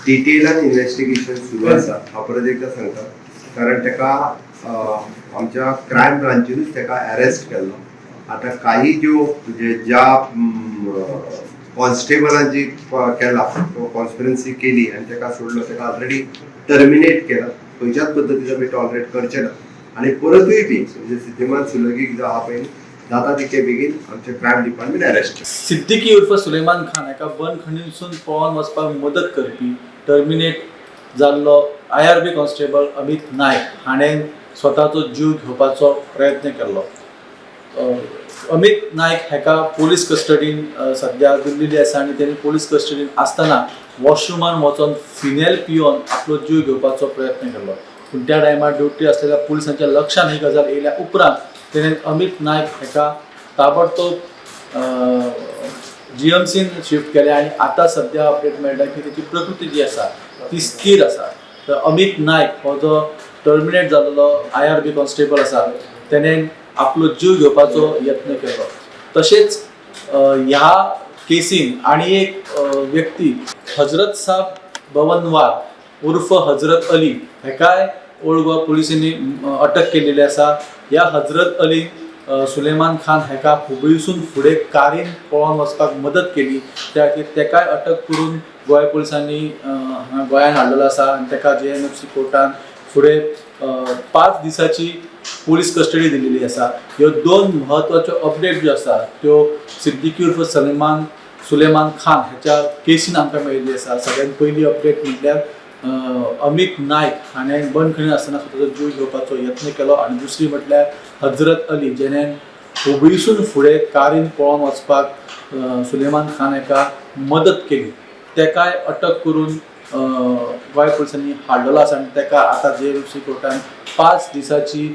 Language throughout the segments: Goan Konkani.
डिटेलान इन्व्हेस्टिगेशन सुरू आसा. हांव परत एकदां सांगता, कारण ताका आमच्या क्रायम ब्रांचीनूच ताका अरेस्ट केल्लो. आतां काही ज्यो म्हणजे ज्या कॉन्स्टेबलांची केला, कॉन्स्पिरन्सी केली आनी ताका सोडलो, ताका ऑलरेडी टर्मिनेट केला. खंयच्याच पद्दतीचो आमी टॉलरेट करचे ना आनी परतूय बी म्हणजे सिद्धिमान सुलगीक जो आहा पळय, जाता तितके बेगीन आमचे क्रायम डिपार्टमेंट अरेस्ट. सिद्दीकी उर्फ सुलेमान खान हाका बंदखणीसून पळोवन वचपाक मदत करपी टर्मिनेट जाल्लो आयआरबी कॉन्स्टेबल अमित नायक हाणें स्वताचो जीव घेवपाचो प्रयत्न केल्लो. अमित नायक हाका पोलीस कस्टडीन सद्या दिल्लेली आसा आनी तेणी पोलीस कस्टडीन आसतना वॉशरुमान वचोन फिनेल पियोन आपलो जीव घेवपाचो प्रयत्न केल्लो. पूण त्या टायमार ड्युटी आसलेल्या पुलिसांच्या लक्षान ही गजाल येयल्या उपरांत तेणें अमित नायक हाका ताबडतोब जीएमसीन शिफ्ट केले आनी आतां सद्या अपडेट मेळटा की तेची प्रकृती जी आसा ती स्थीर आसा. तर अमित नायक हो जो टर्मिनेट जाल्लो आयआरबी कॉन्स्टेबल आसा, तेणें आपलो जीव घेवपाचो यत्न केलो. तशेंच ह्या केसीन आनी एक व्यक्ती हजरत साब बवनवार उर्फ हजरत अली हेकाय ओल्ड गोवा पुलिसांनी अटक केलेली आसा. ह्या हजरत अली सुलेमान खान हेका हुबळीसून फुडें कारीन पळोवन वचपाक मदत केली. त्या खातीर तेकाय अटक करून गोंय पुलिसांनी हांगा गोंयांत हाडलेलो आसा आनी तेका जीएमएफसी कोर्टान फुडें 5 दिसाची पुलीस कस्टडी दिलेली आसा. ह्यो दोन म्हत्वाच्यो अपडेट ज्यो आसा त्यो सिद्दीकी उर्फ सुलेमान खान ह्याच्या केसीन आमकां मेळिल्ली आसा. सगळ्यात पयली अपडेट म्हटल्यार अमित नायक हाणें बंदखणीत आसतना स्वताचो जीव घेवपाचो यत्न केलो आनी दुसरी म्हटल्यार हजरत अली, जेणें हुबळीसून फुडें कारीन पळोवन वचपाक सुलेमान खान हाका मदत केली, तेकाय अटक करून गोंय पुलिसांनी हाडलेलो आसा आनी तेका आतां जीएमसी कोर्टान 5 दिसाची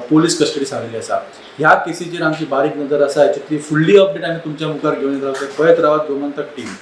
पुलीस कस्टडी सांगलेली आसा. ह्या केसीचेर आमची बारीक नदर आसा. हेची फुडली अपडेट आमी तुमच्या मुखार घेवन येतले. पळयत रावात गोमंतक टीव्ही.